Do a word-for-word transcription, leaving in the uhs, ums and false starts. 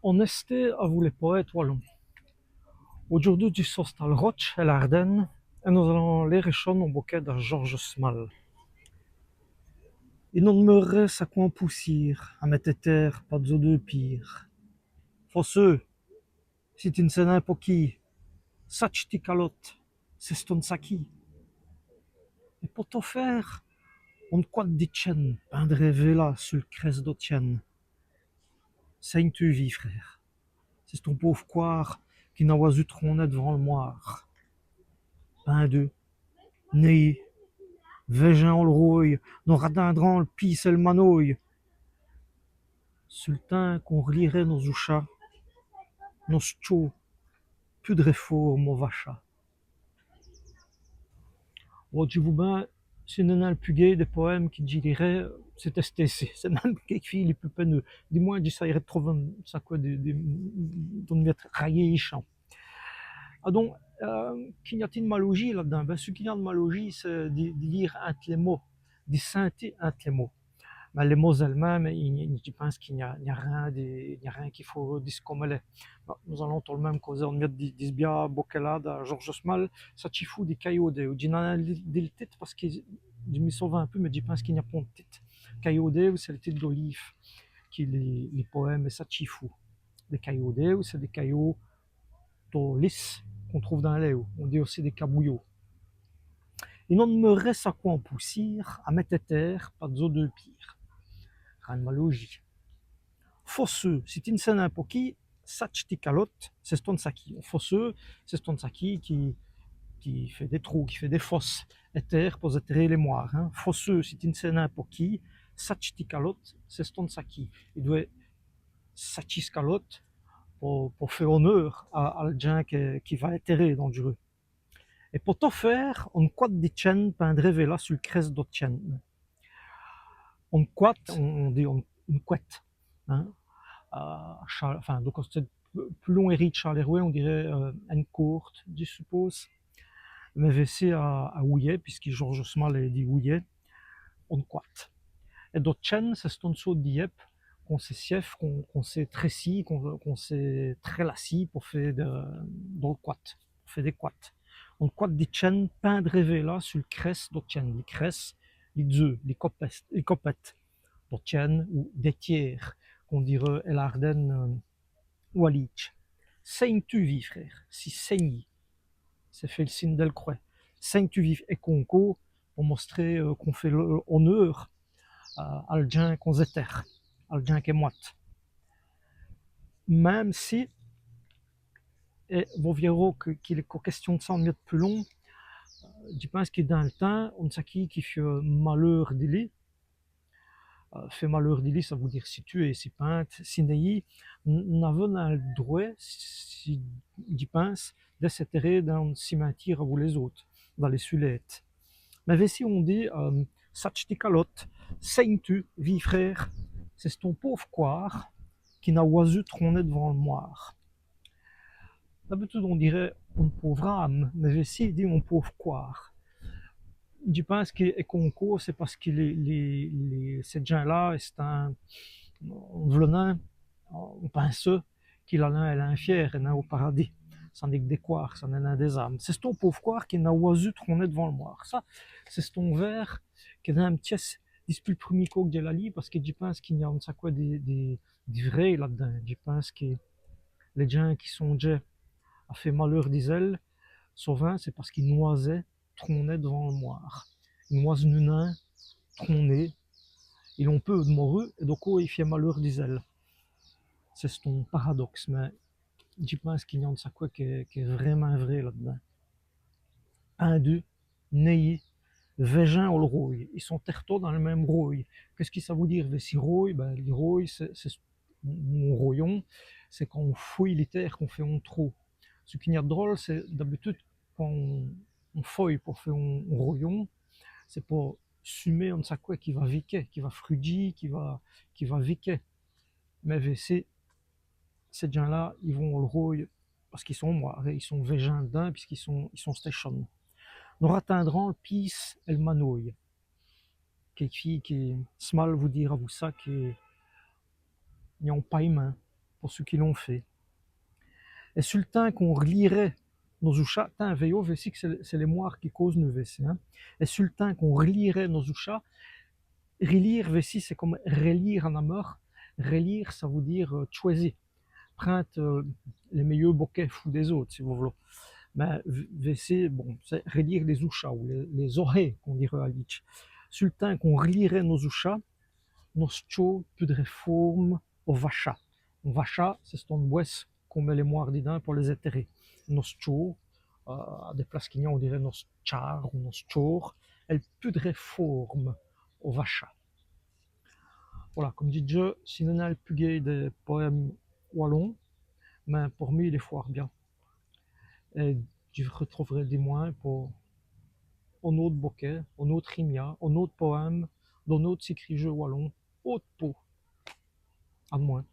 On èsté avou lès powêtes walons. Audjoûrdu dji so st-al Rotche, è l'Ârdène, èt nos-alans lîre èchone on bokèt da Georges Smal. I n'è d'meûrerè sacwant poussîre a mète è têre pa-d'zos deûs pîres. Fosseû, si ti n' sès nin po quî, satche ti calote, c'è-st-on saquî. Èt po t' fêre, on cwate di tchène pindrè vêla su l' crèsse do tchène. Sègne-tu, vî frére, c'è-st-on pôve cwârp qui n'a wasu tronè d'vant l' mwârt. Pindu, nèyî, vèjant ol rôye, nos ratindrans l' pîce èl manôye. Su l' timps qu'on r'lîrè nos-ouchas, nos tchôs pus d' rèfôrt mo vacha. Bon, dji vou bin, ci n'èst nin l' pus gaîy dès powêmes qui dj' lîrè, c'èst èsté, c'èst minme quékefîye li pus pèneûs. Du mwins, dji sayerè d' trover sacwè di, di, d'on miète rayéchant. Adon, euh, qu'i gn-a-t-i d' malaujî là-d'dins ? Bin, çou qu'i gn-a d' malaujî, c'èst di, di lîre inte lès mots, di sinti inte lès mots. Mins lès mots èl-minme, i, i, dji pinse qu'i gn-a, i gn-a rin di, i gn-a rin qu'i faut discomèler. Bon, nos-alans tot l' minme causer on miète di, di ç' bia bokèt-là da Georges Smal, Satchî foû di Cayôdéwe. Dji n'a nin di, di l' tite pace qui dji mi sovin pus, mins dji pinse qu'i gn-a pont d' tite. Cayôdéwe, c'èst l' tite do lîve qui lès, lès powêmes Satchî foû. Dès cayôdéwes, c'èst dès cayôs tot lisses qu'on troûve dins l'êwe. On dit ossi dès cabouyôs. I n'è d'meûrerè sacwant poussîre a mète è têre pa-d'zos deûs pîres. Rin d' malaujî. Fosseû, si ti n' sès nin po quî, satche ti calote, c'è-st-on saquî. Fosseû, c'è-st-on saquî qui, qui fêt dès trôs, qui fêt dès fosses è têre po-z-ètèrer lès mwârts, hin. Fosseû, si ti n' sès nin po quî, satche ti calote, c'è-st-on saquî. I dwèt satchî s' calote po, po fé oneûr a, al djin qui, qui va ètèrer dandjureûs. Èt po tot fêre, on cwate di tchène pindrè vêla su l' crèsse do tchène. On cwate, on, on dit on, on cwète, hin. Euh, Châ-, enfin, donc, c'èst pus lon, rî d' Châlèrwè, on dîreut, euh, on cwate, dji supôse. Mins vêci a, a Ouyèt, pusqui Georges Smal èst di Ouyèt, on cwate. Èt do tchène, c'è-st-one sôte di yèbe qu'on s' sièv, qu'on, qu'on s' trècî, qu'on, qu'on s' trèlacî po fé dè, dol cwate, po fé dès cwates. On cwate di tchène pindrè vêla su l' crèsse do tchène. Li crèsse, li dzeû, li copète, li copète do tchène ou dè tièr, qu'on dîreut è l'Ârdène, euh, ou a Lîdje. Sègne-tu, vî frére, si sègnî, c'èst fé l' sine dèl crwès. Sègne-tu, vî, èt co on côp, po mostrer, euh, qu'on fêt l', oneûr, euh, al djin qu'on-z-ètère, al djin qu'èst mwârt. Minme si, èt vos vîroz qui, qu'i èst co quèstion d' ça on miète pus lon, euh, dji pinse qui dins l' timps, on saquî qui fieut maleûr di li, euh, fé maleûr di li, ça vout dîre si tuwer, si pinde, si nèyî, n-, n'aveut nin l' drwèt, si, dji pinse, dè s'ètèrer dins on cimintîre avou lès-ôtes, dins lès sulêtes. Mins vêci on dit, euh, satche ti calote, sègne-tu, vî frére, c'è-st-on pôve cwârp qui n'a wasu tronè d'vant l' mwârt. D'abitude, on dîreut one pôve âme, mins vêci, i dit on pôve cwârp. Dji pinse qui èco on côp, c'èst pace qui lès, lès, lès, cès djins-là, c'èst on, on v'leut nin, on pinseut qu'il aleût è l'infiêr èt nin au paradis. Ça n'èst qu' dès cwârps, ça n'èst nin dès âmes. C'è-st-on pôve cwârp qui n'a wasu tronè d'vant l' mwârt. Ça, c'è-st-on vêrs qui m'a tchèsse dispûs l' prumî côp qui dj' l'a lî, pace qui dji pinse qu'i gn-a one saqwè di, di, di vrêy là-d'dins. Dji pinse qui lès djins qui sondjèt a fé maleûr di zèls, sovint c'èst pace qu'i n' waseut tronè d'vant l' mwârt. I n' waseut nin troner, il ont peû d' mori, èt do côp i fièt maleûr di zèls. C'è-st-on paradoxe, mins dji pinse qu'i gn-a one saqwè qu'èst, qu'èst vrêmint vrêy là-d'dins. Pindu, nèyî, vèjant ol rôye. I sont tèrtos dins l' minme rôye. Qu'èst-ce qui ça vout dîre, vêci rôye ? Bin, li rôye, c'èst, c'èst on rôyon, c'èst quand on fouye li têre, qu'on fêt on trau. Çou qu'i gn-a d' drole, c'èst d'abitude quand on, on fouye po fé on, on rôyon, c'èst po sumer one saqwè qui va vikè, qui va frudjî, qui va, qui va vikè. Mins vêci, cès djins-là, i vont ol rôye pace qu'i sont mwârts, i sont vèjants d'dins, pusqu'i sont, i sont stèchons. Nos ratindrans l' pîce èt l' manôye. Quékefîye qui, Smal vout dîre avou ça qu'i gn-a on payemint pour ceux qui l'ont fait. Èt su l' tins qu'on r'lîrè nos-ouchas, tins, vèyoz, vêci qu' c'èst, c'èst lès mwârts qui cåz'nut vêci, hin. Èt su l' tins qu'on r'lîrè nos-ouchas, r'lîre, vêci, c'èst come r'lîre à Nameur. R'lîre, ça vout dîre, euh, tchwèsi. Prinde, euh, lès mèyeûs bokèts foû dès-ôtes, si vos v'loz. Mins v-, vêci, bon, c'èst r'lîre lès-ouchas, ou lès, lès-ohês, qu'on dîreût à Lîdje. Su l' tins qu'on r'lîrè nos-ouchas, nosse tchôr pudrè fôrme å vacha. Ine vacha, c'è-st-one bwèsse qu'on mèt lès mwârts didins po lès-ètèrer. Nosse tchôr, euh, à dès places qu'i-gn-a, on dîreût nosse tchâr ou nosse tchôr, èle pudrè fôrme å vacha. Vola, come dji di, ci n'èst nin l' pus gaîy dès powêmes walons, mins por mi, il èst fwârt bin. Èt dji v' r'troûverè dimwin po on-ôte bokèt, on-ôte rimia, on-ôte powême, d'on-ôte sicrîjeû walon, ôte pau. À dimwin.